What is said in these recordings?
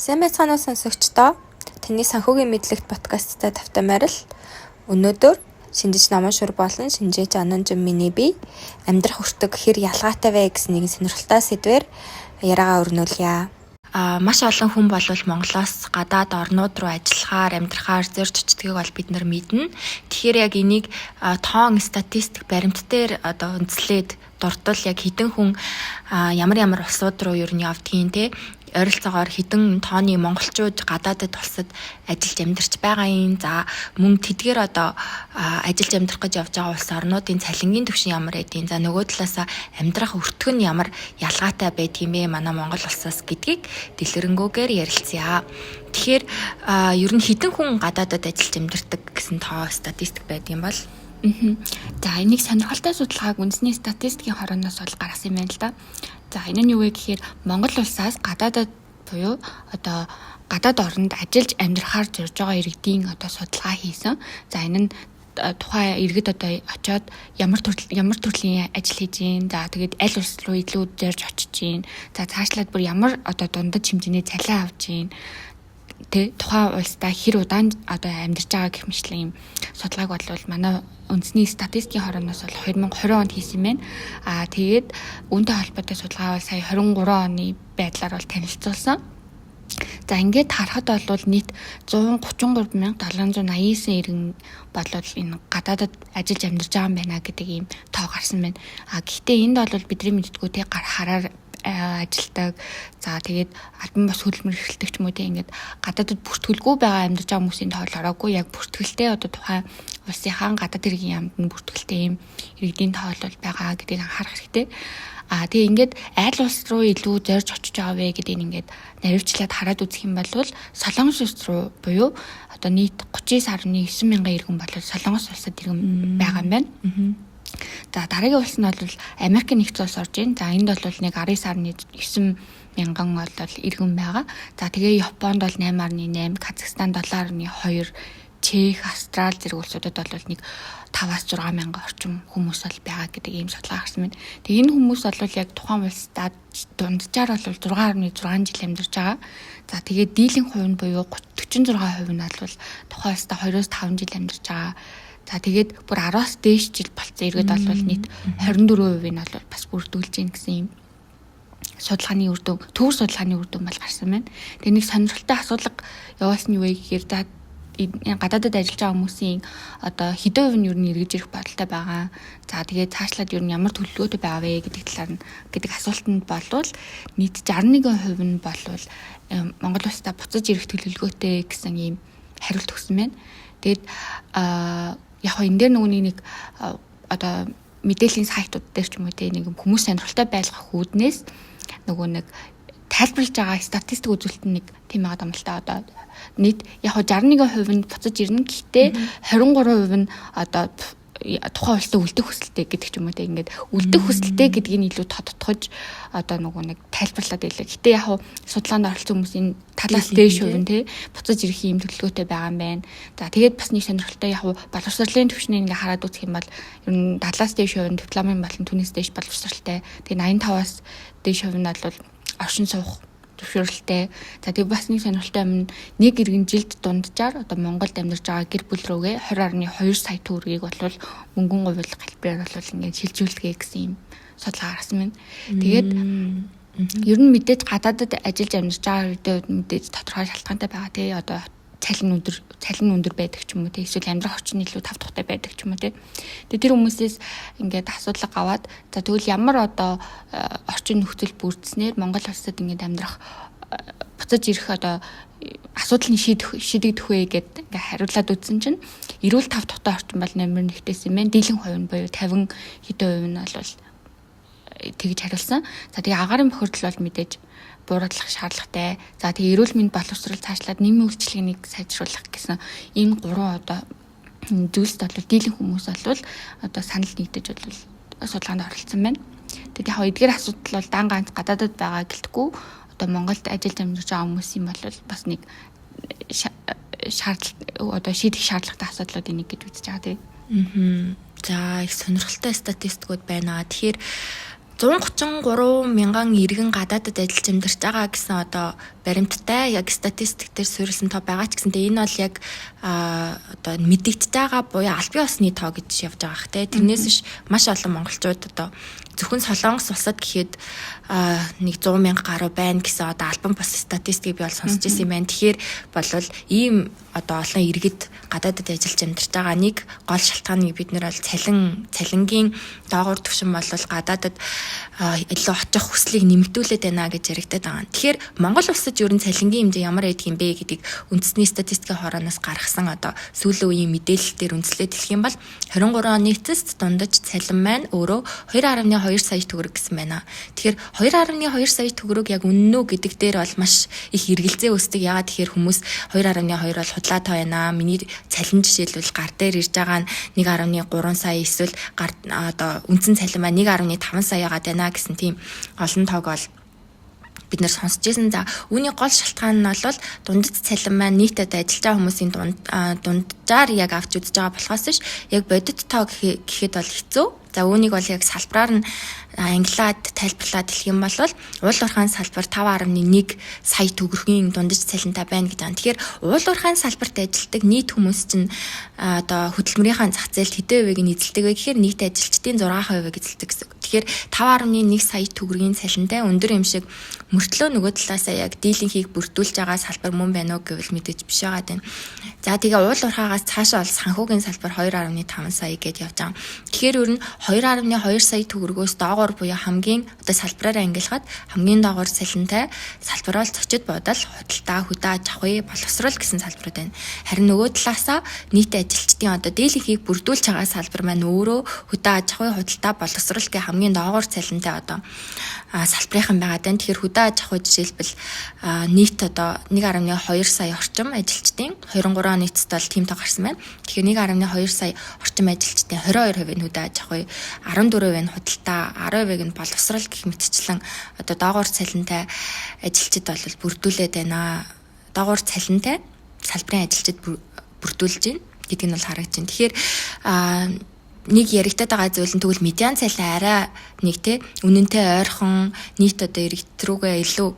Сайн байцгаана уу, сонсогчдоо. Таны санхүүгийн мэдлэгт подкасттай тавтай морил. Өнөөдөр Шинжиж Номон шүр болон Шинжиж Ананжин миний бие амьдрах өртөг хэр ялгаатай вэ гэсэн нэгэн сонирхолтой сэдвээр яриагаа өрнүүлье. Маш олон хүн болвол Монголоос гадаад орнууд руу ажиллахаар, амьдрахаар зорж очдгийг бол бид нар мэднэ. Тэгэхээр яг энийг тоон, статистик, баримт дээр одоо үндэслээд дурдвал яг хэдэн хүн ямар ямар улсууд руу ер нь явдгийн те, ойролцоогоор хэдэн тооны монголчууд гадаадад улсад ажиллаж амьдарч байгаа юм. За, мөн тэдгээр одоо ажиллаж амьдрах гэж явж байгаа улс орнуудын цалингийн түвшин ямар байдгийг. За, нөгөө талаасаа амьдрах өртөг нь ямар ялгаатай байдгийг бэ манай Монгол улсаас гэдгийг дэлгэрэнгүйгээр ярилцъя. Тэгэхээр ер нь хэдэн хүн гадаадад ажиллаж амьдардаг гэсэн тоо, статистик байдгийн бол? За, энийг сонирхолтой судалгааг үндэсний статистикийн хорооноос бол гаргасан юм байна л да. За, энэ нь юу вэ гэхээр Монгол улсаас гадаадад буюу одоо гадаад оронд ажиллаж амьдрахаар зорж байгаа иргэдийн одоо судалгаа хийсэн. За, энэ нь тухайн иргэд одоо очиод ямар төрлийн ажил хийж гин. За, тэгээд аль улс руу илүү зорж очиж гин. За, цаашлаад бүр ямар одоо дундад хэмжээний цалин авч гин, тэ, тухайн улсдаа хэр удаан одоо амьдарч байгаа гэх мэтлэн юм судалгааг бол манай үндэсний статистикийн хорооноос бол 2020 онд хийсэн юм байна. Аа, тэгээд үүнтэй холбоотой судалгаа бол сая 23 оны байдлаар бол танилцуулсан. За, ингээд харахад бол нийт 133,789 иргэн болвол энэ гадаадад ажиллаж амьдарч байгаа юм байна гэдэг ийм тоо гарсан байна. А гэхдээ энд бол бидний мэддэггүй те, гар хараар ажилтдаг. За, тэгээд албан бус хөдөлмөр эрхэлдэг ч юм уу те, ингээд гадаадад бүртгэлгүй байгаа амьдарч байгаа хүмүүсийн тоол ороогүй, яг бүртгэлтэй одоо тухайн улсынхаа гадаад хэргийн яамд нь бүртгэлтэй ийм иргэдийн тоол бол байгаа гэдгийг анхаарах хэрэгтэй. А тэгээ ингээд аль улс руу илүү зорж очиж байгаа вэ гэдгийг ингээд наривчлаад хараад үзэх юм бол Солонгос улс руу буюу одоо нийт 39.9 мянган иргэн бол Солонгос улсад иргэн байгаа юм байна. За, дараагийн улс нь бол Америк нэгдсэн улс орж байна. За, энд бол нэг 19.9 мянган бол иргэн байгаа. За, тэгээ Японд бол 8.8, Казахстан 7.2, Чех, Австрал зэрэг улсуудад бол нэг 5-аас 6 мянган орчим хүмүүс бол байгаа гэдэг ийм судалгаа гарсан байна. Тэгээ энэ хүмүүс бол яг тухайн улсдаа дунджаар бол 6.6 жил амьдарч байгаа. За, тэгээд дийлэнх хувь нь буюу 46% нь бол тухайн улсдаа 2-5 жил амьдарч байгаа. За, тэгээд бүр 10-аас дээш жил болцсон иргэд бол нийт 24% нь бол бас бүрдүүлж гин гэсэн юм судалгааны үр дүн, төвөр судалгааны үр дүн бол гарсан байна. Тэгээ нэг сонирхолтой асуудал явуулсан юу вэ гэхээр, за, гадаадад ажиллаж байгаа хүмүүсийн одоо хэдэн хувь нь ер нь эргэж ирэх бодолтой байгаа. За, тэгээд цаашлаад ер нь ямар төлөвлөгөөтэй байгаа вэ гэдэг талаар нь гэдэг асуултанд болвол нийт 61% нь болвол Монгол улсдаа буцаж ирэх төлөвлөгөөтэй гэсэн ийм хариулт өгсөн байна. Тэгээд яг хоо энэ дээр нөгөөний нэг одоо мэдээллийн сайтууд дээр ч юм уу те, нэг хүмүүс сонирхолтой байлгах үүднээс нөгөө нэг тайлбарлаж байгаа статистик үзүүлэлт нь нэг тийм байгаа юм л та. Одоо нийт яг хоо 61% нь буцаж ирнэ, гэхдээ 23% нь одоо тухайн улсад үлдэх хүсэлтэй гэдэг ч юм уу те, ингээд үлдэх хүсэлтэй гэдгийг илүү тодтогч одоо нөгөө нэг тайлбарлаад байлаа. Гэтэ яг хуу судалгаанд оролцсон хүмүүсийн талаас дээш хувь нь те, буцаж ирэх юм төлөвлөгөөтэй байгаа юм байна. За, тэгээд бас нэг сонирхолтой, яг хуу боловсролын түвшнийг ингээ хараад үзэх юм бол ер нь 70-аас дээш хувь нь дипломын болон түүнээс дээш боловсралтай. Тэгээ 85-аас дээш хувь нь бол оршин суух зөвшөөрөлтэй. За, тэгээ бас нэг сонирхолтой юм, нэг иргэн жилд дунджаар одоо Монголд амьдарч байгаа гэр бүл рүүгээ 20.2 сая төгрөгийг бол мөнгөн говьлох хэлбэрээр бол ингээд шилжүүлдэг гэсэн юм судалгаа гаргасан байна. Тэгээд ер нь мэдээж гадаадад ажиллаж амьдарч байгаа үедээ мэдээж тодорхой шалтгаантай байгаа тий, одоо цалин өндөр байдаг ч юм уу те, эсвэл амьдрах орчин илүү тав тухтай байдаг ч юм уу те. Тэгээ тэр хүмүүсээс ингээд асуудал аваад, за, тэгвэл ямар одоо орчин нөхцөл бүрдснээр Монгол улсад ингээд амьдрах буцаж ирэх одоо асуудал нь шийдэгдэх вэ гэд ингээ хариулаад үзсэн чинь эрүүл тав тухтай орчин бол номер 1-т юм байна. Дийлэнх хувь нь буюу 50 хэдэн хувь нь бол тэгж хариулсан. За, тэгээ агаарын бохирдол бол мэдээж бууруулах шаардлагатай. За, тэгээ эрүүл мэнд, боловсрол, цаашлаад нийгмийн үйлчилгээнийг сайжруулах гэсэн энэ гурван одоо зүйлс бол дийлэнх хүмүүс бол одоо санал нэгдэж бол судалгаанд оролцсон байна. Тэгээд яг эдгээр асуудал бол дан ганц гадаадад байгаа гэлтгүй, одоо Монголд ажиллаж амьдарч байгаа хүмүүсийн бол бас нэг шаардлага, одоо шийдэх шаардлагатай асуудлуудын нэг гэж үзэж байгаа тийм. Аа. За, их сонирхолтой статистикууд байна. Тэгэхээр 133 мянган иргэн гадаадад ажиллаж амьдарч байгаа гэсэн одоо баримттай яг статистик дээр суурилсан тоо байгаа ч гэсэнтэй энэ бол яг одоо мэдэгдэж байгаа буюу албан ёсны тоо гэж явж байгаа хэ. Тэрнээс биш маш олон монголчууд одоо зөвхөн Солонгос улсад гэхэд нэг 100 мянга гаруй байна гэсэн одоо албан бус статистикийг би бол сонсч ирсэн юм байна. Тэгэхээр болвол ийм одоо олон иргэд гадаадад ажиллаж амьдарч байгаа нэг гол шалтгааныг бид нэр бол цалингийн доогуур түвшин бол гадаадад илүү очих хүслийг нэмэгдүүлээд байна гэж яригдаад байгаа. Тэгэхээр Монгол улсад ер нь цалингийн хэмжээ ямар байдаг юм бэ гэдгийг үндэсний статистикийн хорооноос гаргасан одоо сүүлийн үеийн мэдээлэл дээр үндэслээд хэлэх юм бол 23 оны эцэст дундаж цалин маань өөрөө 2.2 сая төгрөг гэсэн байна. Тэгэхээр 2.2 сая төгрөг яг үнэн үү гэдэг дээр бол маш их эргэлзээ үүсдэг. Яагаад тэгэхээр хүмүүс 2.2 бол худлаа тоо байна. Миний цалин жишээлбэл гар дээр ирж байгаа нь 1.3 сая эсвэл гар одоо үндсэн цалин маань 1.5 сая байгаад байна гэсэн тийм олон тоог бол бид нэр сонсч ирсэн. За, үүний гол шалтгаан нь бол дундад цалин маань нийт одоо ажиллаж байгаа хүмүүсийн дунджаар яг авч үзэж байгаа болохоос биш яг бодит тоо гэхэд бол хэцүү. За, үүнийг бол яг салбараар нь ангилаад тайлбарлаад хэлэх юм бол уул уурхайн салбар 5.1 сая төгрөгийн дундаж цалинтай байна гэж байна. Тэгэхээр уул уурхайн салбарт ажилладаг нийт хүмүүс чинь одоо хөдөлмөрийнхаа зах зээлд хэдэн хувийг нь эзэлдэг вэ гэхээр нийт ажилчдын 6% эзэлдэг гэсэн. Тэгэхээр 5.1 сая төгрөгийн цалинтай өндөр юм шиг мөртлөө нөгөө талаасаа яг дийлэнхийг бүрдүүлж байгаа салбар мөн байна уу гэвэл мэдээж биш байгаа даа. За, тэгээ уул уурхаагаас цаашаа бол санхүүгийн салбар 2.5 сая гэдээ явж байгаа. Тэгэхээр ер нь 2.2 сая төгрөгөөс доогуур буюу хамгийн одоо салбараараа ангилахад хамгийн доогуур цалинтай салбар бол зочид буудал, худалдаа, хөдөө аж ахуй, боловсрол гэсэн салбарууд байна. Харин нөгөө талаасаа нийт ажилчдын одоо дийлэнхийг бүрдүүлж байгаа салбар маань өөрөө хөдөө аж ахуй, худалдаа, боловсрол гэх хамгийн доогуур цалинтай одоо салбарынхан байгаа даа. Тэгэхээр хөдөө аж ахуй жишээлбэл нийт одоо 1.2 сая орчим ажилчдын 23 оны эцэст бол тийм тоо гарсан байна. Тэгэхээр 1.2 сая орчим ажилчдын 22% нь хөдөө аж ахуй, 14% нь худалдаа, 10% нь боловсрол гэх мэтчлэн одоо доогуур цалинтай ажилчид бол бүрдүүлээд байна. Доогуур цалинтай салбарын ажилчид бүрдүүлж байна гэдэг нь бол харагдаж байна. Тэгэхээр нэг яригдаад байгаа зүйл нь тэгвэл медиан цалин арай нэг те үнэнтэй ойрхон нийт одоо иргэд рүүгээ илүү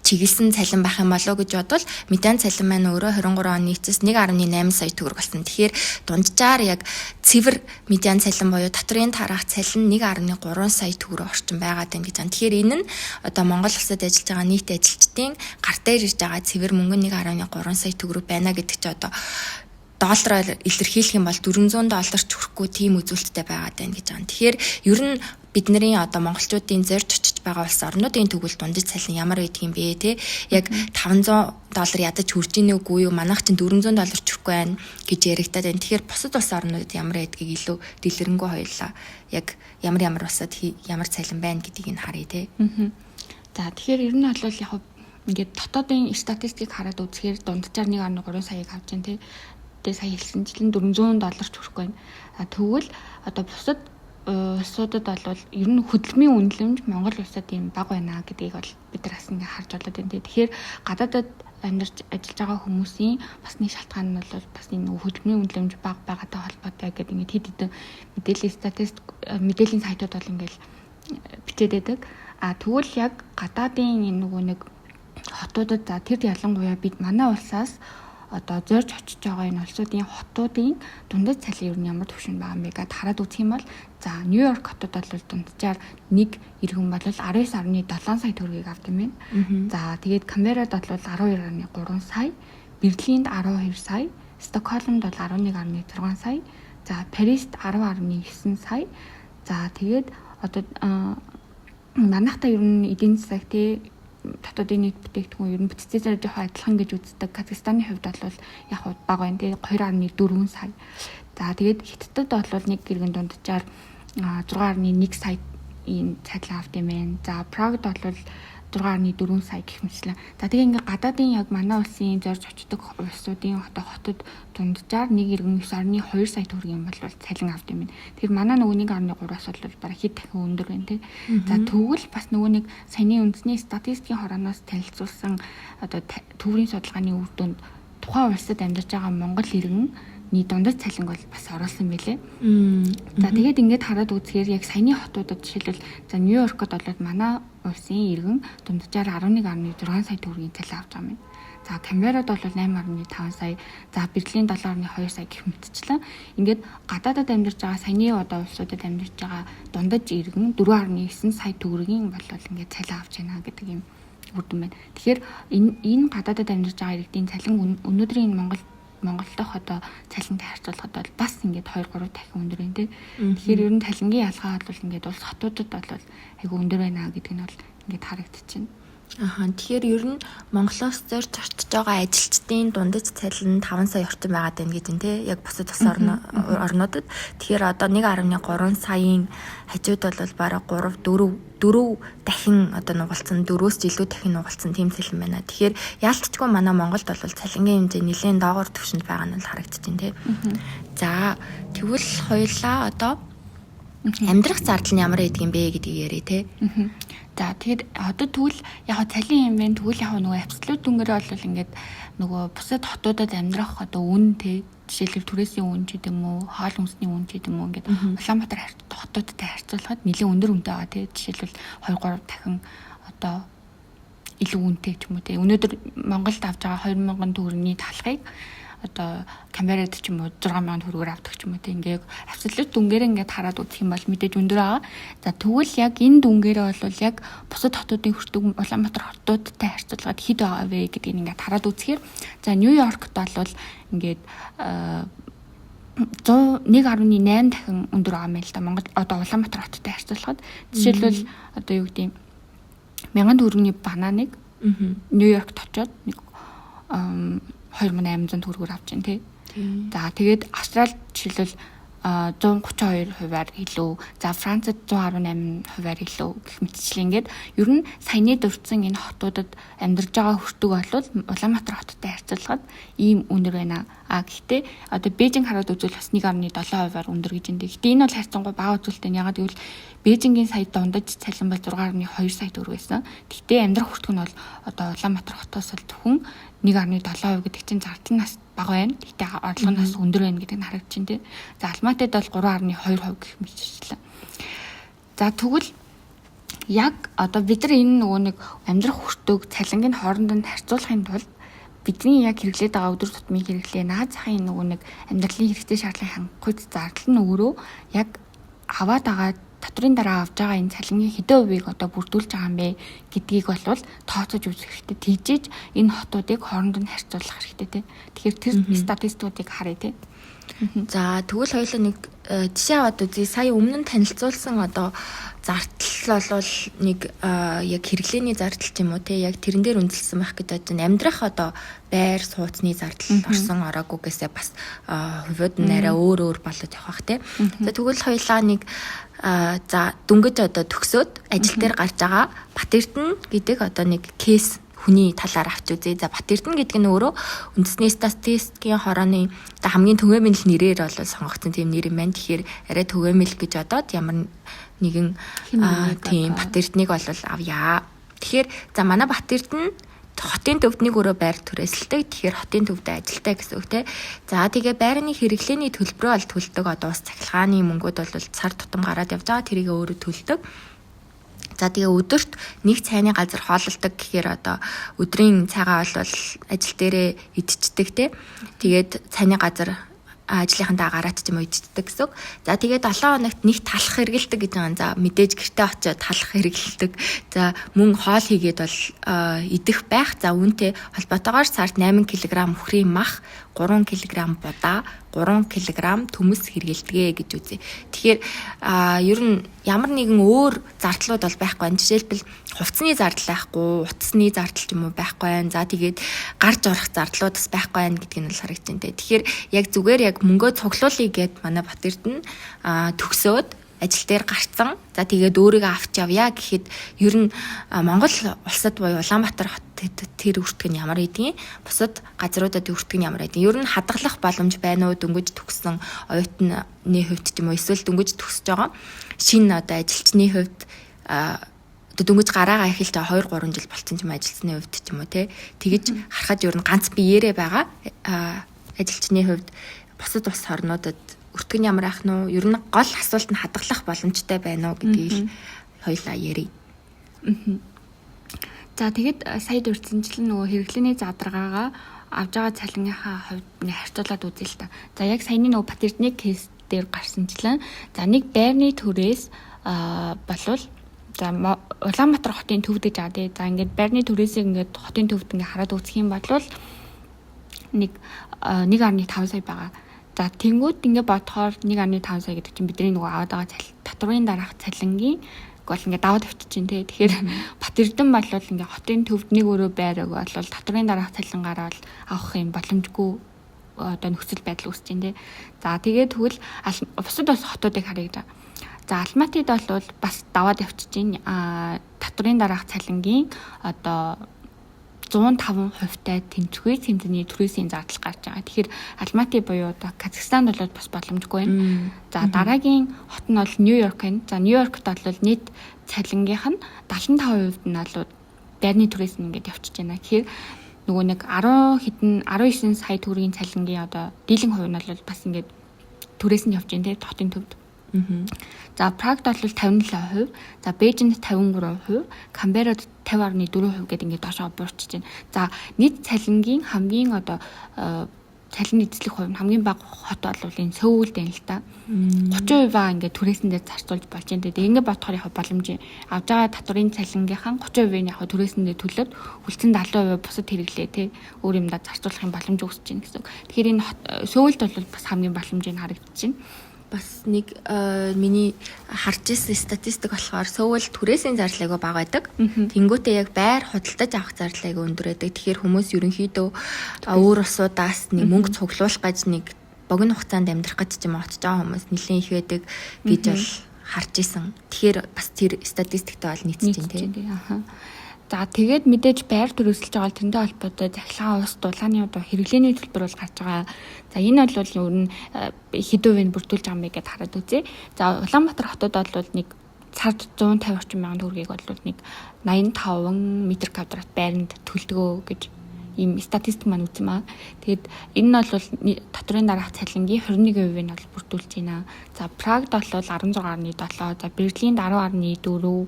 чиглэсэн цалин байх юм болов уу гэж бодвол медиан цалин маань өөрөө 23 оны эцэс 1.8 сая төгрөг болсон. Тэгэхээр дунджаар яг цэвэр медиан цалин буюу татврын тараах цалин 1.3 сая төгрөг орчим байгаад байна гэж байна. Тэгэхээр энэ нь одоо Монгол улсад ажиллаж байгаа нийт ажилчдын гар дээр ирж байгаа цэвэр мөнгө нь 1.3 сая төгрөг байна гэдэг чи одоо доллараар илэрхийлэх юм бол 400 доллар ч хүрэхгүй тийм үзүүлэлттэй байгаад байна гэж байгаа. Тэгэхээр ер нь бидний одоо монголчуудын зорж очиж байгаа улс орнуудын тэгвэл дундаж цалин ямар байдаг юм бэ те? Яг 500 доллар ядаж хүрж ийнэ үгүй юу? Манайх чинь 400 доллар ч хүрэхгүй байна гэж яригдаад байна. Тэгэхээр бусад улс орнуудад ямар байдгийг илүү дэлгэрэнгүй хоёулаа яг ямар ямар улсад ямар цалин байна гэдгийг нь харъя те. За, тэгэхээр ер нь бол яг ингээд дотоодын статистикийг хараад үзэхээр дунджаар 1.3 саяыг авч байна те. Тэгээ сая хэлсэнчлэн 400 доллар ч хүрэхгүй байна. Тэгвэл одоо бусад улсуудад бол ер нь хөдөлмөрийн үнэлэмж Монгол улсад ийм бага байна гэдгийг бол бид нар бас ингээ харж болоод байна. Тэгэхээр гадаадад амьдарч ажиллаж байгаа хүмүүсийн бас нэг шалтгаан нь бол бас энэ хөдөлмөрийн үнэлэмж бага байгаатай холбоотой гэдэг ингээд хэд хэдэн мэдээллийн статистик мэдээллийн сайтууд бол ингээл бичээд байдаг. А тэгвэл яг гадаадын энэ нөгөө нэг хотуудад, за тэр ялангуяа бид манай улсаас одоо зорж очиж байгаа энэ улсуудын хотуудын дундаж цалин ер нь ямар түвшинд байгаа юм бэ гэдээ хараад үзэх юм бол за Нью-Йорк хотод бол дунджаар нэг иргэн бол 19.7 сая төгрөгийг авдаг юм байна. За, тэгээд Канберрад бол 12.3 сая, Берлинд 12 сая, Стокгольмд бол 11.6 сая, за Парист 10.9 сая. За, тэгээд одоо манайхтай ер нь эдийн засаг тий дотоодын нийт бүтээгдэхүүн ер нь бүтцээсээ жоохон адилхан гэж үздэг. Казахстаны хувьд бол яг бага байна тий 2.4 сая. За, тэгээд Хятадд бол нэг иргэн дунджаар 6.1 сая ийм цалин авд юм байна. За, Прагд бол 6.4 сая гэх мэтлэн. За, тэгээ ингээ гадаадын яг манай улсын зорж очдог улсуудын одоо хотод дунджаар нэг иргэн 9.2 сая төгрөгийн бол цалин авд юм байна. Тэгэхээр манай нөгөө 1.3-аас бол бараг хэд дахин өндөр байна тий. За, тэгвэл бас нөгөө нэг саяны үндэсний статистикийн хорооноос танилцуулсан одоо төврийн судалгааны үр дүнд тухайн улсад амьдарч байгаа монгол иргэн дундаж цалинг бол бас оруулсан байлээ. За тэгээд ингээд хараад үзэхээр яг саяны хотуудад жишээлбэл за Нью-Йоркод бол манай улсын иргэн дунджаар 11.6 сая төгрөгийн цалин авч байгаа юм. За Канберрад бол 8.5 сая, за Берлин 7.2 сая гэх мэтчлэн ингээд гадаадад амьдарч байгаа саяны одоо улсуудад амьдарч байгаа дундаж иргэн 4.9 сая төгрөгийн бол ингээд цалин авч байна гэдэг юм үр дүн байна. Тэгэхээр энэ гадаадад амьдарч байгаа иргэдийн цалин өнөөдрийн энэ Монгол дахь одоо цалинтай харьцуулахад бол бас ингээд 2 3 дахин өндөр байна тий. Тэгэхээр ер нь цалингийн ялгаа бол ингээд улс хотуудад бол айгүй өндөр байна гэдэг нь бол ингээд харагдчихэв. Аха, тэгэхээр ер нь Монголоос зорж очиж байгаа ажилчдын дундаж цалин 5 сая орчим байгаад байна гэж байна тий. Яг бусад улс орнуудад. Тэгэхээр одоо 1.3 саяын хажууд бол бараг 3 4 4 дахин одоо нугалцсан, 4-өөс ч илүү дахин нугалцсан тийм цалин байна. Тэгэхээр яалтчгүй манай Монголд бол цалингийн хэмжээ нэлээд доогоор түвшинд байгаа нь бол харагдаж байна тий. За тэгвэл хоёулаа одоо амьдрах зардал нь ямар байдаг юм бэ гэдгийг яриа тий. За тэгэд одоо тэгвэл яг цалин юм байна. Тэгвэл яг нөгөө абсолют дүнгээр бол ингээд нөгөө бусад хотуудад амьдрах одоо үн те, жишээлбэл түрээсийн үн ч гэдэм үү, хоол хүнсний үн ч гэдэм үү, ингээд Улаанбаатар хотуудтай харьцуулахад нэлээд өндөр үнэтэй байгаа те. Жишээлбэл 2 3 дахин одоо илүү үнэтэй ч юм уу те. Өнөөдөр Монголд авч байгаа 2000 төгрөгийн талхыг одоо Канберрад ч юм уу 6000 төгрөгөөр авдаг ч юм уу те. Ингээ абсолют дүнгээр ингээд хараад үзэх юм бол мэдээж өндөр байгаа. За тэгвэл яг энэ дүнгээрээ бол яг бусад хотуудын хүртэг Улаанбаатар хотуудтай харьцуулахад хэд байгаа вэ гэдгийг ингээд хараад үзэхээр за Нью-Йоркт бол ингээд 101.8 дахин өндөр байгаа юм л да. Монгол одоо Улаанбаатар хоттой харьцуулахад жишээлбэл одоо юу гэдэг юм 1000 төгрөгийн бананыг Нью-Йоркт очоод нэг 2800 төгрөгөөр авч байна тий. За тэгээд Австрал жишээлбэл 132 хувиар илүү, за Францад 118 хувиар илүү гэх мэтчлэн ингээд ер нь саяны дурдсан энэ хотуудад амьдарч байгаа хүртэг бол Улаанбаатар хоттой харьцуулахад ийм өндөр байна. А гэхдээ одоо Бээжинг хараад үзвэл бас 1.7 хувиар өндөр гэж байна. Гэхдээ энэ бол харьцангуй бага үзүүлэлт нь. Ягаад гэвэл Бээжингийн сая дундаж цалин бол 6.2 сая төгрөг байсан. Гэхдээ амьдрах хүртэг нь бол одоо Улаанбаатар хотоос л зөвхөн 1.7% гэдэг чинь зардал нь бас бага байна. Гэхдээ орлого нь бас өндөр байна гэдэг нь харагдаж байна тий. За Алматыд бол 3.2% гэх мэтчлэн. За тэгвэл яг одоо бид нар энэ нөгөө нэг амьдрах хүртэг цалингийн хооронд нь харьцуулахын тулд бидний яг хэрэглээд байгаа өдөр тутмын хэрэглээ, наад захын нөгөө нэг амьдралын хэрэгцээ шаардлагын хангахуйц зардал нь өөрөө яг аваад байгаа татврын дараа авж байгаа энэ цалингийн хэдэн хувийг одоо бүрдүүлж байгаа юм бэ гэдгийг болвол тооцож үзэх хэрэгтэй. Тэгжээж энэ хотуудыг хооронд нь харьцуулах хэрэгтэй тий. Тэгэхээр тэр статистикуудыг харъя тий. За тэгвэл хоёулаа нэг жишээ аваад үзье. Сая өмнө нь танилцуулсан одоо зардал бол нэг яг хэрэглээний зардал ч юм уу те, яг тэрэн дээр үндэслэсэн байх гэж бодож байна. Амьдрах одоо байр сууцны зардал орсон ороогүй гэсээ бас хувиуд нь арай өөр өөр болоод явах бах те. За тэгвэл хоёулаа нэг за дөнгөж одоо төгсөөд ажил дээр гарч байгаа Бат Эрдэнэ гэдэг одоо нэг кейс хүний талаар авч үзье. За Бат Эрдэнэ гэдэг нь өөрөө үндэсний статистикийн хорооны одоо хамгийн түгээмэл нэрээр бол сонгогдсон тийм нэр юм байна. Тэгэхээр арай түгээмэл гэж бодоод ямар нэгэн тийм Бат Эрдэнэийг бол авъя. Тэгэхээр за манай Бат Эрдэнэ хотын төвд нэг өрөө байр түрээсэлдэг. Тэгэхээр хотын төвд ажилтай гэсэн үг те. За тэгээ байрны хэрэглээний төлбөрөө бол төлдөг. Одоо ус цахилгааны мөнгүүд бол сар тутам гараад явж байгаа. Тэрийг өөрөө төлдөг. За тэгээ өдөрт нэг цайны газар хооллолдог гэхээр одоо өдрийн цайгаа бол ажил дээрээ идчихдэг те. Тэгээд цайны газар ажлынхантаа гараад ч юм уу идчихдэг гэсэн үг. За тэгээд 7 хоногт нэг талах хэрэгэлдэг гэж байгаа. За мэдээж гэртээ очиод талах хэрэгэлдэг. За мөн хоол хийгээд бол идэх байх. За үүнтэй холбоотойгоор сард 8 кг үхрийн мах, 3 кг будаа, 3 кг төмөс хэрэгэлдэг гэж үзье. Тэгэхээр ер нь ямар нэгэн өөр зардлууд бол байхгүй байна. Жишээлбэл хувцсны зардал байхгүй, утасны зардал ч юм уу байхгүй байна. За тэгээд гарч орох зардлууд бас байхгүй байна гэдгийг нь бол харагдаж байна. Тэгэхээр яг зүгээр яг мөнгөө цуглуулъя гэд манай Бат Эрдэнэ төгсөөд ажил дээр гарцсан. За тэгээд өөрийгөө авч явъя гэхэд ер нь Монгол улсад буюу Улаанбаатар хот тэр өртөг нь ямар байдгийг, бусад газруудад өртөг нь ямар байдгийг. Ер нь хадгалах боломж байна уу дөнгөж төгссөн оюутны хувьд ч юм уу эсвэл дөнгөж төгсөж байгаа шинэ одоо ажилчны хувьд, одоо дөнгөж гараагаа эхэлж байгаа 2 3 жил болцсон ч юм ажилчны хувьд ч юм уу те. Тэгэж харахад ер нь ганц биеэрээ байгаа ажилчны хувьд бусад улс орнуудад өртгөн ямар ах нь уу? Ер нь гол асуулт нь хадгалах боломжтой байна уу гэдгийг хоёлаа ярив. За, тэгэд сая дурдсанчлан нөгөө хэрэглээний задаргаагаа авж байгаа цалингийнхаа хувьд ингээ харьцуулаад үзье л та. За, яг саяны нөгөө Бат-Эрдэнэ case дээр гарсанчлан, за, нэг байрны түрээс болвол, за, Улаанбаатар хотын төвд гэж байгаа, тий. За, ингээд байрны түрээсийг ингээд хотын төвд ингээ хараад үзэх юм бол нэг 1.5 сая байгаа. За, тэнгууд ингээ бодохоор 1.5 сая гэдэг чинь бидний нөгөө аваад байгаа татварын дараах цалингийн бол ингээ даваад авчиж чинь, тий. Тэгэхээр Бат-Эрдэнэ болвол ингээ хотын төвд нэг өрөө байр бол татварын дараах цалингаараа бол авах юм боломжгүй одоо нөхцөл байдал үүсэж байна, тий. За, тэгээд тэгвэл бусад бас хотуудыг харъя гэж. За, Алматыд бол бас даваад явчихж байна. Татварын дараах цалингийн одоо 105 хувьтай тэнцвэр хэмжээний түрээсийн зардал гарч байгаа. Тэгэхээр Алматы буюу одоо Казахстанд бол бас боломжгүй байна. За, дараагийн хот нь бол Нью-Йорк байна. За, Нью-Йоркт бол нийт цалингийнх нь 75% нь бол байрны түрээс нь ингээд явчихж байна. Тэгэхээр нөгөө нэг 10 хэдэн 19 сая төгрөгийн цалингийн одоо дийлэн хувь нь бол бас ингээд түрээс нь явж байна, тийм, хотын төвд. За, Прагд бол 57%, за, Бээжинд 53%, Камберад 50.4% гэдэг ингээд доошоо буурчиж байна. За, нийт цалингийн хамгийн одоо цалин эзлэх хувь нь хамгийн бага хот бол энэ Сөүлд байна л та. 30% ингээд түрээсэн дээр зарцуулж болж байна. Тэгээ ингээд бодохоор яг боломж авж байгаа татварын цалингийнхан 30% нь яг түрээсэн дээр төлөөд үлдсэн 70% бусад хэрэглээ, те, өөр юмдаа зарцуулах юм боломж үүсэж байна гэсэн үг. Тэгэхээр энэ Сөүлд бол бас хамгийн боломжийг харагдаж байна. Бас нэг миний харж ирсэн статистик болохоор Сөүл түрээсийн зардал айгүй бага байдаг. Тэнгүүтээ яг байр худалдаж авах зардал айгүй өндөр байдаг. Тэгэхээр хүмүүс ерөнхийдөө өөр улсуудаас нэг мөнгө цуглуулах гэж, нэг богино хугацаанд амьдрах гэж ч юм очиж байгаа хүмүүс нэлээд их байдаг гэж бол харж исэн. Тэгэхээр бас тэр статистиктэй бол нийцэж байна, тийм. За, тэгээд мэдээж байр түрээсэлж байгаа бол тэрнтэй холбоотой захилгаан, ус дулааны одоо хэрэглээний төлбөр бол гарч байгаа. За, энэ бол ер нь хэдэн хувийг бүрдүүлж байгаа юм бэ гэдээ хараад үзье. За, Улаанбаатар хотод бол нэг сард 150 орчим мянган төгрөгийг бол нэг 85 метр квадрат байранд төлдгөө гэж ийм статистик маань үзсэн маа. Тэгээд энэ нь бол татварын дараах цалингийн 21% нь бол бүрдүүлж байна. За, Прагд бол 16.7, за, Берлинд 10.4,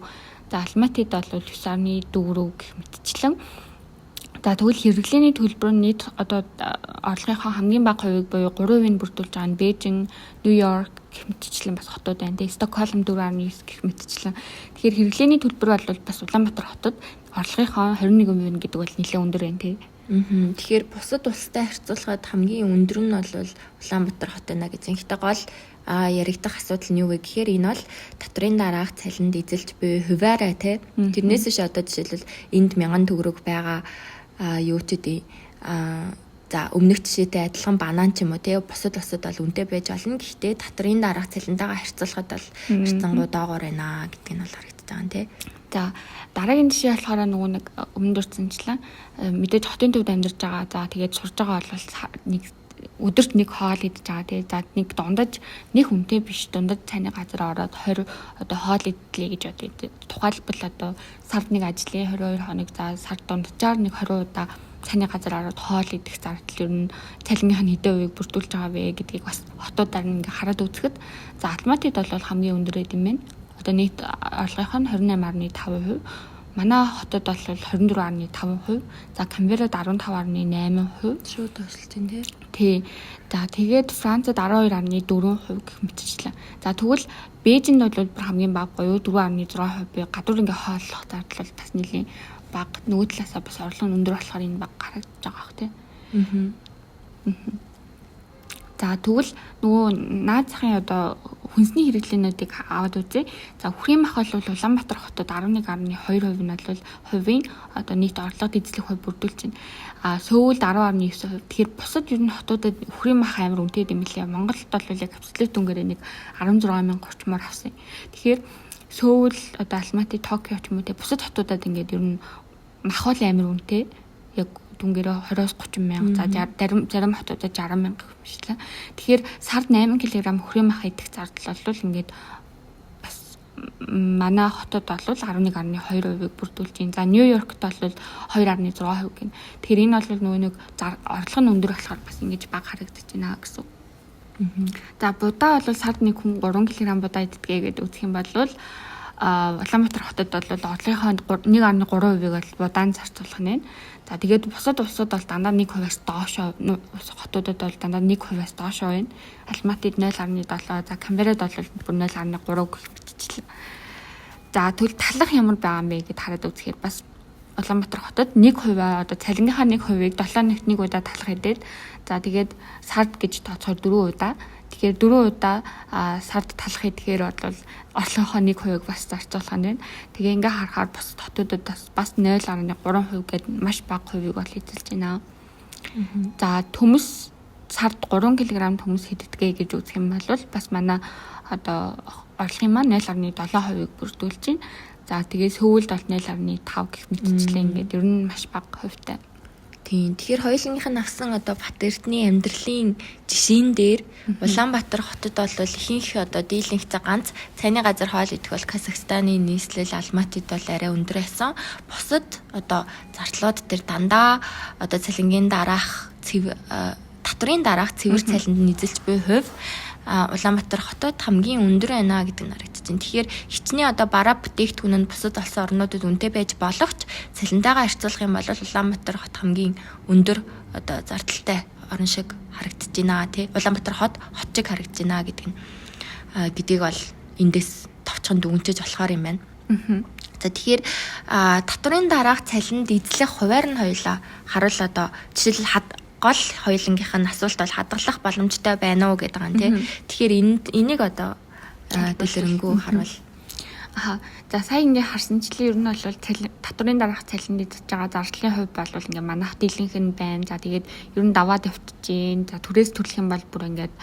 за, Алматыд бол 9.4 гэх мэтчлэн. За, тэгвэл хэрэглээний төлбөр нь нийт одоо орлогынхоо хамгийн бага хувийг буюу 3% нь бүрдүүлж байгаа нь Бээжин, Нью-Йорк гэх мэтчлэн бас хотууд байна. Тэгээ Стокгольм 4.9 гэх мэтчлэн. Тэгэхээр хэрэглээний төлбөр бол бас Улаанбаатар хотод орлогынхоо 21% нь гэдэг бол нэлээд өндөр байна, тий. Тэгэхээр бусад улстай харьцуулахад хамгийн өндөр нь бол Улаанбаатар хот байна гэж. Гэхдээ гол яригдах асуудал нь юу вэ гэхээр энэ бол татварын дараах цалинд эзэлж буй хувиараа, тий. Тэрнээс биш одоо жишээлбэл энд 1000 төгрөг байгаа юу ч гэдэг за, өмнөх жишээтэй адилхан банан ч юм уу, тий, бусад улсад бол үнэтэй байж болно. Гэхдээ татварын дараах цалинтайгаа харьцуулахад бол харьцангуй доогоор байна гэдг нь бол харагдаж байгаа юм, тий. За, дараагийн жишээ болохоор нөгөө нэг өмнө дурдсанчлан мэдээж хотын төвд амьдарч байгаа. За, тэгээд сурж байгаа бол нэг өдөрт нэг хоол идэж байгаа, тий. За, нэг дундаж нэг хүнтэй биш, дундаж цайны газар ороод 20 одоо хоол идлээ гэж бодъё. Тухайлбал одоо сард нэг ажлын 22 хоног, за, сард дунджаар нэг 20 удаа цайны газар ороод хоол идэх зардал ер нь цалингийнх нь хэдэн хувийг бүрдүүлж байгаа вэ гэдгийг бас хотуудаар нь ингээ хараад үзэхэд, за, Алматыд бол хамгийн өндөр байд юм байна. Одоо нийт орлогынх нь 28.5%. Манай хотод бол 24.5%. За, Камберад 15.8%. Шууд өсөлт юм, тий. Тий. За, тэгээд Францад 12.4% гэх мэтчлэн. За, тэгвэл Бээжинд бол бүр хамгийн бага буюу 4.6% буюу гадуур ингээ хооллох зардал бол бас нэлийн бага. Нөгөө талаасаа бас орлого нь өндөр болохоор энэ бага гарагдаж байгаа бах, тий. Аа. За, тэгвэл нөгөө наад захын одоо хүнсний хэрэглээнүүдийг аваад үзье. За, үхрийн мах бол Улаанбаатар хотод 11.2% нь бол хувийн одоо нийт орлогод эзлэх хувь бүрдүүлж байна. А Сөүлд 10.9%. Тэгэхээр бусад ер нь хотуудад үхрийн мах амар үнэтэй юм лээ. Монголд бол яг абсолют үнгээр нэг 16 мянга орчмоор авсан. Тэгэхээр Сөүл, одоо Алматы, Токио ч юм уу те, бусад хотуудад ингээд ер нь мах бол амар үнэтэй. Яг дүнгээрээ 20-оос 30 мянга, за, зарим хотуудад 60 мянга гэх мэтлээ. Тэгэхээр сард 8 кг үхрийн мах идэх зардал бол ингээд бас манай хотод бол 11.2%-ийг бүрдүүлж байна. За, Нью-Йоркт бол 2.6% гэнэ. Тэгэхээр энэ бол нөгөө нэг орлого нь өндөр болохоор бас ингэж бага харагдаж байна гэсэн. За, будаа бол сард нэг хүн 3 кг будаа иддэг гэдэг үзэх юм бол Улаанбаатар хотод бол орлогынхоо 1.3%-ийг бол будаанд зарцуулах нь. За, тэгээд бусад улсууд бол дандаа 1%-аас доошоо, хотуудад бол дандаа 1%-аас доошоо байна. Алматид 0.7, за, Канберрад бол бүр 0.3 гэх мэтчлээ. За, тэгвэл талах ямар байгаа юм бэ гэд хараад үзэхээр бас Улаанбаатар хотод 1%, одоо цалингийнхаа 1%-ийг 7 хоногт нэг удаа талах идээд, за, тэгээд сард гэж тооцохоор 4 удаа. Тэгэхээр 4 удаа сард талах идэхээр бол орлогынхоо 1%-ийг бас зарцуулах нь байна. Тэгээ ингээ харахаар бусад хотуудад бас 0.3% гээд маш бага хувийг бол эзэлж байна. За, төмөс, сард 3 кг төмөс иддэг гэж үзэх юм бол бас манай одоо орлогын маань 0.7%-ийг бүрдүүлж байна. За, тэгээ Сөүлд бол 0.5 гэх мэтчлээ ингээд ер нь маш бага хувьтай. Тийм. Тэгэхээр хоёулангийнх нь авсан одоо Бат Эрдэнийн амьдралын жишээн дээр Улаанбаатар хотод бол ихэнх одоо дийлэнх ганц цайны газар хоол идэх бол Казахстаны нийслэл Алматид бол арай өндөр байсан. Бусад одоо зардлууд дээр дандаа одоо цалингийн дараах татврын дараах цэвэр цалинд нь эзэлж буй хувь Улаанбаатар хотод хамгийн өндөр байна гэдэг нь харагдаж байна. Тэгэхээр хичнээн одоо бараа бүтээгдэхүүн нь бусад улсын орнуудад үнэтэй байж болох ч цалинтайгаа харьцуулах юм бол Улаанбаатар хот хамгийн өндөр одоо зардалтай орн шиг харагдаж байна, тий. Улаанбаатар хот хот шиг харагдаж байна гэдэг нь гэдгийг бол эндээс товчхон дүгнэж болохоор юм байна. За, тэгэхээр татврын дараах цалинд эзлэх хувиар нь хоёулаа харуул одоо жишээл гол хоёулангийнх нь асуулт бол хадгалах боломжтой байна уу гэдэг юм, тий. Тэгэхээр энийг одоо дэлгэрэнгүй харуул. Аха. За, сая ингээ харсанчлан ер нь бол татврын дараах цалинд эзэж байгаа зардлын хувь бол ингээ манайх дийлэнх нь байна. За, тэгээд ер нь даваад явчихж гин. За, түрээс төлөх юм бол бүр ингээд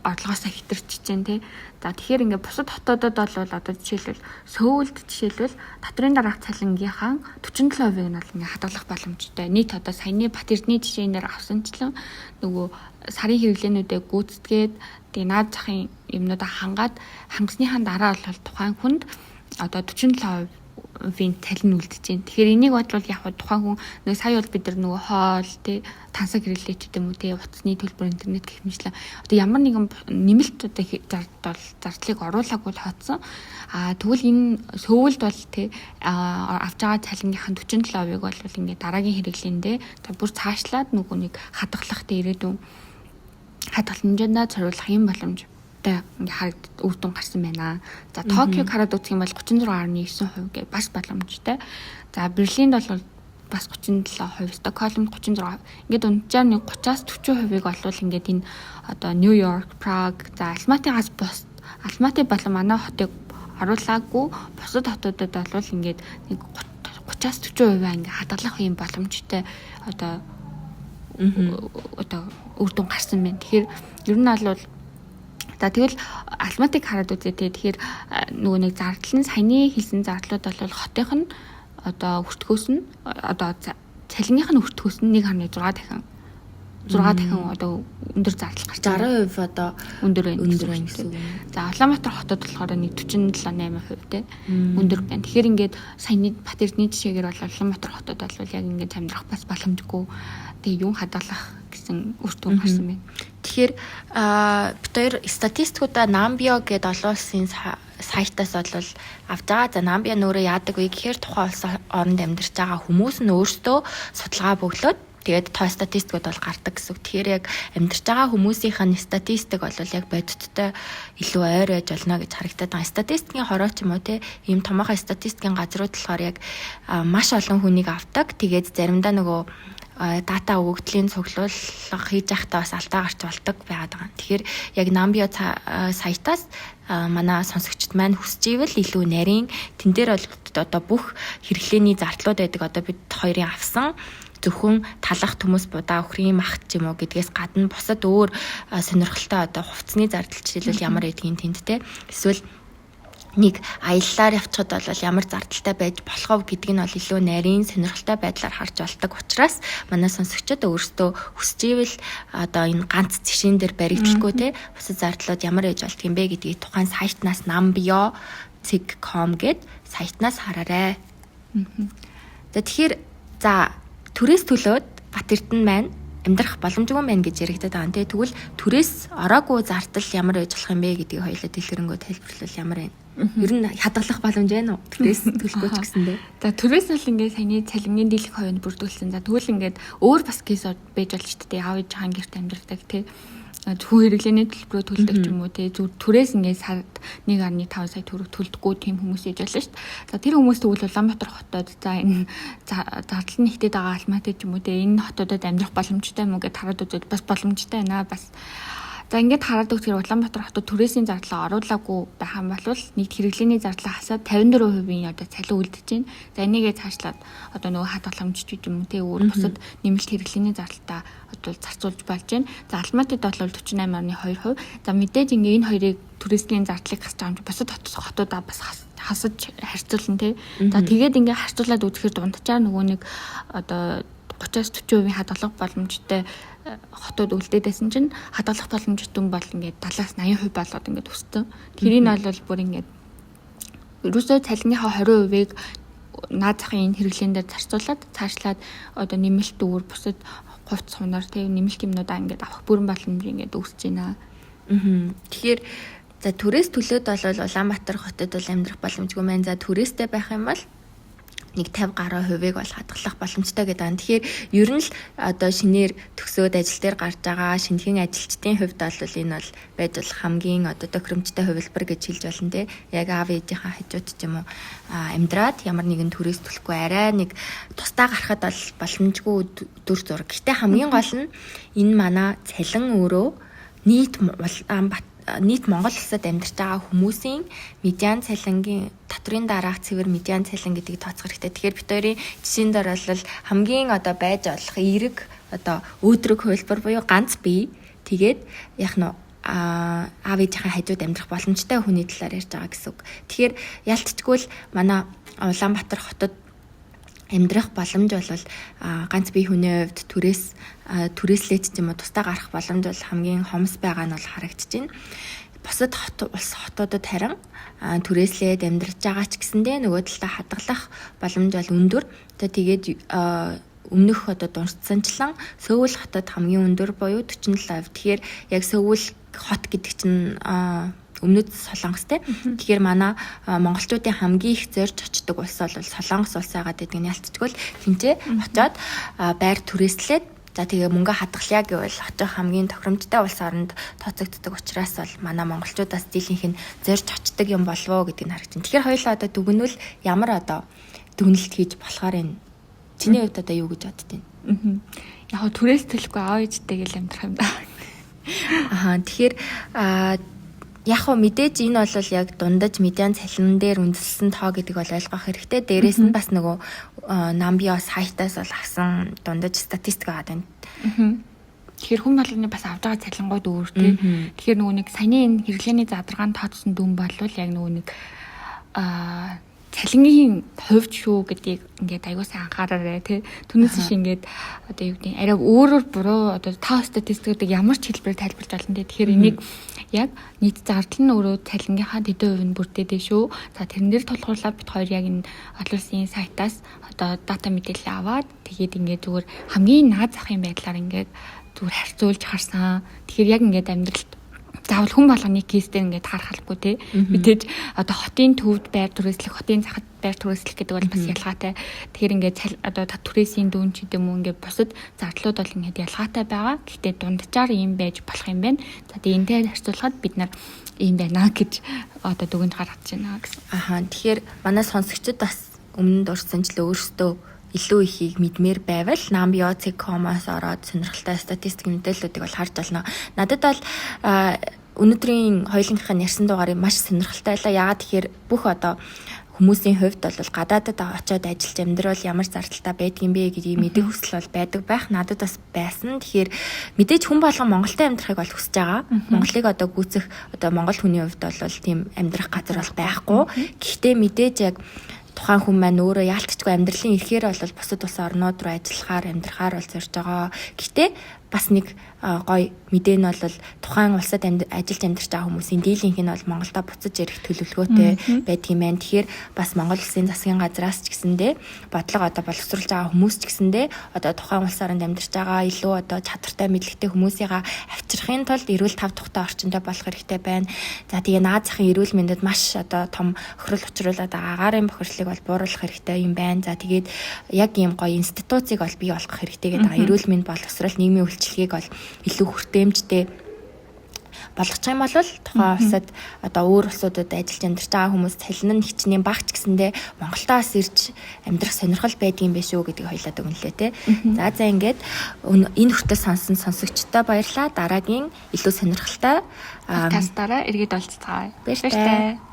орлогоосоо хэтэрчиж гин, тий. За, тэгэхээр ингээ бусад хотоодод бол одоо жишээлбэл Сөүлд жишээлбэл татврын дараах цалингийнхаа 47%-ийг нь бол ингээ хадгалах боломжтой. Нийт одоо саяны Бат Эрдэнийн жишээнээр авсанчлан нөгөө сарын хэрэглээнүүдээ гүйцэтгээд, тэгээ наад захын юмнуудаа хангаад, хангасныхаа дараа бол тухайн хүнд одоо 47%-ийн цалин үлдэж байна. Тэгэхээр энийг бодлол яг тухайн хүн нэг сая бол бид нар нөгөө хоол, тий, тансаг хэрэглээ ч гэдэм үү, тий, утасны төлбөр, интернет гэх мэтлээ одоо ямар нэгэн нэмэлт одоо зардал зардлыг оруулаагүй тооцсон. А тэгвэл энэ Сөүлд бол, тий, авч байгаа цалингийнхаа 47%-ыг бол ингээд дараагийн хэрэглээндээ бүр цаашлаад нөгөө нэг хадгалах, тий, ирээдүйн хадгаламжиндаа зориулах юм боломжтой ингээ харагд үр дүн гарсан байна. За, Токиог хараад үзэх юм бол 36.9% гэж бас боломжтой. За, Берлинд бол бас 37%, Стокгольмд 36%. Ингээд дунджаар нэг 30-аас 40%-ыг олвол ингээд энэ одоо Нью-Йорк, Праг, за, Алматыгаас бус, Алматы болон манай хотыг оруулаагүй бусад хотуудад бол ингээд нэг 30-аас 40% ингээ хадгалах юм боломжтой одоо үр дүн гарсан байна. Тэгэхээр ер нь бол за, тэгвэл Алматыг хараад үзье, те. Тэгэхээр нөгөө нэг зардал нь, саяны хэлсэн зардлууд бол хотынх нь одоо өртгөөс нь, одоо цалингийнх нь өртгөөс нь 1.6 дахин, 6 дахин одоо өндөр зардал гарч 60% одоо өндөр байна. Өндөр байна гэсэн үг. За, Улаанбаатар хотод болохоор нэг 47 8% те өндөр байна. Тэгэхээр ингээд саяны Бат Эрдэнийн жишээгээр бол Улаанбаатар хотод бол яг ингээд амьдрах бас боломжгүй. Тэгээ юун хадгалах гэсэн үр дүн гарсан байна. Тэгэхээр бид хоёр статистикуудаа Numbeo гэдэг олон улсын сайтаас бол авч байгаа. За, Numbeo нөөрэ яадаг вэ гэхээр тухайн улс оронд амьдарч байгаа хүмүүс нь өөрсдөө судалгаа бөглөөд, тэгээд тоо статистикууд бол гардаг гэсэн үг. Тэгэхээр яг амьдарч байгаа хүмүүсийнх нь статистик бол яг бодиттой илүү ойр байж болно гэж харагдаад байгаа. Статистикийн хороо ч юм уу, те, ийм томоохон статистикийн газрууд болохоор яг маш олон хүнийг авдаг. Тэгээд заримдаа нөгөө дата өгөгдлийн цуглуулга хийж байхдаа бас алдаа гарч болдог байгаад байгаа. Тэгэхээр яг Numbeo сайтаас манай сонсогчд маань хүсэж ивэл илүү нарийн тэн дээр бол одоо бүх хэрэглээний зардлууд байдаг. Одоо бид хоёрын авсан зөвхөн талах, төмөс, будаа, үхрийн мах ч юм уу гэдгээс гадна бусад өөр сонирхолтой одоо хувцсны зардал жишээлбэл ямар байдгийг тэнд, те, эсвэл нэг аяллаар явчихад бол ямар зардалтай байж болох вэ гэдг нь бол илүү нарийн сонирхолтой байдлаар харж болдог учраас манай сонсогчид өөрсдөө хүсэж ивэл одоо энэ ганц жишээн дээр баригдлахгүй, те, бусад зардлууд ямар байж болдго юм бэ гэдгийг тухайн сайтнаас numbeo.com гэд сайтнаас хараарай. За, тэгэхээр за, түрээс төлөөд Бат Эрдэнэ маань Амьдрах боломжгүй байна гэж яригдаад байгаа. Тэ, тэгвэл түрээс ороогүй зардал ямар байж болох юм бэ гэдгийг хоёулаа дэлгэрэнгүй тайлбарлавал ямар байна? Ер нь хадгалах боломж байна уу? Түрээс төлөхгүй ч гэсэндээ. За, түрээс нь л ингээд саяны цалингийн дийлэх хувийг бүрдүүлсэн. За, тэгвэл ингээд өөр бас case байж болж шүү дээ. Аав ээжийнхээ гэрт амьдардаг, тий, зөвхөн хэрэглээний төлбөрөө төлдөг ч юм уу, тий, зүгээр түрээс ингээд сард 1.5 сая төгрөг төлдөггүй тийм хүмүүс иж болно шүү дээ. За, тэр хүмүүс тэгвэл Улаанбаатар хотод, за, энэ зардал нь ихтэй байгаа Алматы ч юм уу, тий, энэ хотуудад амьдрах боломжтой юм уу гэдээ хараад үзвэл бас боломжтой байна бас. За, ингээд хараад үзэхээр Улаанбаатар хотод түрээсийн зардлаа оруулаагүй байх юм бол нийт хэрэглээний зардлаа хасаад 54%-ийн одоо цалин үлдэж байна. За, энийгээ цаашлаад одоо нөгөө хадгаламж ч гэдэг юм уу, те, өөр бусад нэмэлт хэрэглээний зардалтаа одоо зарцуулж болж байна. За, Алматыд бол 48.2%. За, мэдээж ингээ энэ хоёрыг, түрээслийн зардлыг хасаж байгаа юм чи бусад хотуудаа бас хасаж харьцуулна, те. За, тэгээд ингээ харьцуулаад үзэхээр дунджаар нөгөө нэг одоо 30-аас 40% хадгалах боломжтой хотууд үлдээд байсан чинь хадгалах боломжтой бол ингээд 70-аас 80% болоод ингээд өссөн. Тэр энэ бол бүр ингээд ерөөсөө цалиныхаа 20%-ийг наад захын энэ хэрэглээн дээр зарцуулаад, цаашлаад одоо нэмэлт үүр бусад хувц сунаар, тийм, нэмэлт юмнуудаа ингээд авах бүрэн боломж ингээд үүсэж байна. Аа. Тэгэхээр за, түрээс төлөөд бол Улаанбаатар хотод бол амьдрах боломжгүй маань. За, түрээстэй байх юм бол нэг 50 гаруй хувийг бол хадгалах боломжтой гэдэг байна. Тэгэхээр ер нь л одоо шинээр төгсөөд ажил дээр гарч байгаа шинэхэн ажилчдын хувьд бол энэ бол байж болох хамгийн одоо тохиромжтой хувилбар гэж хэлж болно, те. Яг аав ээжийнхаа хажууд ч юм уу амьдраад ямар нэгэн түрээс төлөхгүй, арай нэг тусдаа гарахад бол боломжгүй дүр зураг. Гэтэ хамгийн гол нь энэ манай цалин өөрөө нийт Улаанбаатар, нийт Монгол улсад амьдарч байгаа хүмүүсийн медиан цалингийн татврын дараах цэвэр медиан цалин гэдгийг тооцох хэрэгтэй. Тэгэхээр бид хоёрын жишээн дээр бол хамгийн одоо байж болох эерэг одоо өөдрөг хувилбар буюу ганц бие, тэгээд яг нь аав ээжийнхээ хажууд амьдрах боломжтой хүний талаар ярьж байгаа гэсэн үг. Тэгэхээр ялтчгүй л манай Улаанбаатар хотод амьдрах боломж бол ганц бие хүний хувьд түрээс түрээслээд ч юм уу тусдаа гарах боломж бол хамгийн хомс байгаа нь бол харагдаж байна. Бусад хот улс хотуудад харин түрээслээд амьдарч байгаа ч гэсэндээ нөгөө талдаа хадгалах боломж бол өндөр. Тэгээд өмнөх одоо дурдсанчлан Сөүл хотод хамгийн өндөр буюу 47%. Тэгэхээр яг Сөүл хот гэдэг чинь өмнөд Солонгос, те. Тэгэхээр манай монголчуудын хамгийн их зорж очдог улс бол Солонгос улс байгаад байдаг нь ялцчгүй л тэнцээ очоод байр түрээслээд, за, тэгээ мөнгө хадгалъя гэвэл очих хамгийн тохиромжтой улс оронд тооцогддог учраас бол манай монголчуудаас дийлэнх нь зорж очдог юм болов уу гэдгийг харагдаж байна. Тэгэхээр хоёулаа одоо дүгнвэл ямар одоо дүгнэлт хийж болохоор энэ чиний хувьд одоо юу гэж бодд юм? Яг хөө түрээс төлөхгүй аав ээжтэйгээ л амьдрах юм да. Аа, тэгэхээр яг хөө мэдээж энэ бол яг дундаж медиан цалин дээр үндэслэн тоо гэдэг бол ойлгох хэрэгтэй. Дээрээс нь бас нөгөө Numbeo сайтаас бол авсан дундаж статистик байгаа байна. Тэгэхээр хүн болгоны бас авж байгаа цалингууд өөр, тий. Тэгэхээр нөгөө нэг саяны энэ хэрэглээний задаргаанд тооцсон дүн болвол яг нөгөө нэг цалингийн хувьд шүү гэдгийг ингээд аягүй сайн анхаараарай, тий. Түүнээс биш ингээд одоо юу гэдэг, арай өөрөөр буруу одоо тоо статистикуудыг ямар ч хэлбэрээр тайлбарлаж болно, тий. Тэгэхээр энийг яг нийт зардал нь өөрөө цалингийнхаа тэдэн хувь нь бүрдээдэй шүү. За, тэрэн дээр тулгуурлаад бид хоёр яг энэ олон улсын сайтаас одоо дата мэдээлэл аваад, тэгээд ингээд зүгээр хамгийн наад захын байдлаар ингээд зүгээр харьцуулж харсан. Тэгэхээр яг ингээд амьдралд заавал хүн болгоны case дээр ингээд таарах албагүй, те. Мэдээж одоо хотын төвд байр түрээслэх, хотын захад байр түрээслэх гэдэг бол бас ялгаатай. Тэгэхээр ингээд одоо түрээсийн дүн ч гэдэм үү, ингээд бусад зардлууд бол ингээд ялгаатай байгаа. Гэхдээ дунджаар ийм байж болох юм байна. За, тэгээ энэтэй харьцуулахад бид нар ийм байна гэж одоо дүгнэлт гаргаж байна гэсэн. Аха, тэгэхээр манай сонсогчид бас өмнө нь дурдсанчлан өөрсдөө илүү ихийг мэдмээр байвал numbeo.com-оос ороод сонирхолтой статистик мэдээллүүдийг бол харж болно. Надад бол өнөөдрийн хоёулынхаа ярьсан дугаарыг маш сонирхолтой байлаа. Яагаад тэгэхээр бүх одоо хүмүүсийн хувьд бол гадаадад очиод ажиллаж амьдрал ямар зардалтай байдгийн бэ гэдгийг мэдэх хүсэл бол байдаг байх. Надад бас байсан. Тэгэхээр мэдээж хүн болгон Монголтой амьдрахыг бол хүсэж байгаа. Монголыг одоо гүйцэх одоо монгол хүний хувьд бол тийм амьдрах газар бол байхгүй. Гэхдээ мэдээж яг тухайн хүн маань өөрөө яалтчгүй амьдралын эрхээр бол бусад улс орнууд руу ажиллахаар, амьдрахаар бол зорж байгаа. Гэхдээ бас нэг гоё мэдээ нь бол тухайн улсад ажиллаж амьдарч байгаа хүмүүсийн дийлэнх нь бол Монголдо буцаж ирэх төлөвлөгөөтэй байдаг юм байна. Тэгэхээр бас Монгол улсын засгийн газраас ч гэсэндээ, бодлого одоо боловсруулж байгаа хүмүүс ч гэсэндээ одоо тухайн улс оронд амьдарч байгаа илүү одоо чадвартай, мэдлэгтэй хүмүүсийгаа авчрахын тулд эрүүл тав тухтай орчинтой болох хэрэгтэй байна. За, тэгээ наад захын эрүүл мэндэд маш одоо том хохирол учруулад байгаа агаарын бохирдлыг бол бууруулах хэрэгтэй юм байна. За, тэгээд яг ийм гоё институцийг бол бий болгох хэрэгтэй гэдэг байгаа. Эрүүл мэнд, боловсрол, нийгмийн үйлчилгээг бол илүү хүртээмжтэй болгочих юм бол тухайн улсад, одоо өөр улсуудад ажиллаж амьдарч байгаа хүмүүс цалин нь хичнээн бага ч гэсэндээ Монголдоос ирж амьдрах сонирхол байдгийн байх шүү гэдгийг хоёлаа дүгнэлээ те. За, ингээд энэ хүртэл сонсон сонсогчдод баярлалаа. Дараагийн илүү сонирхолтой подкастаараа эргээд уулзацгаая. Баяртай.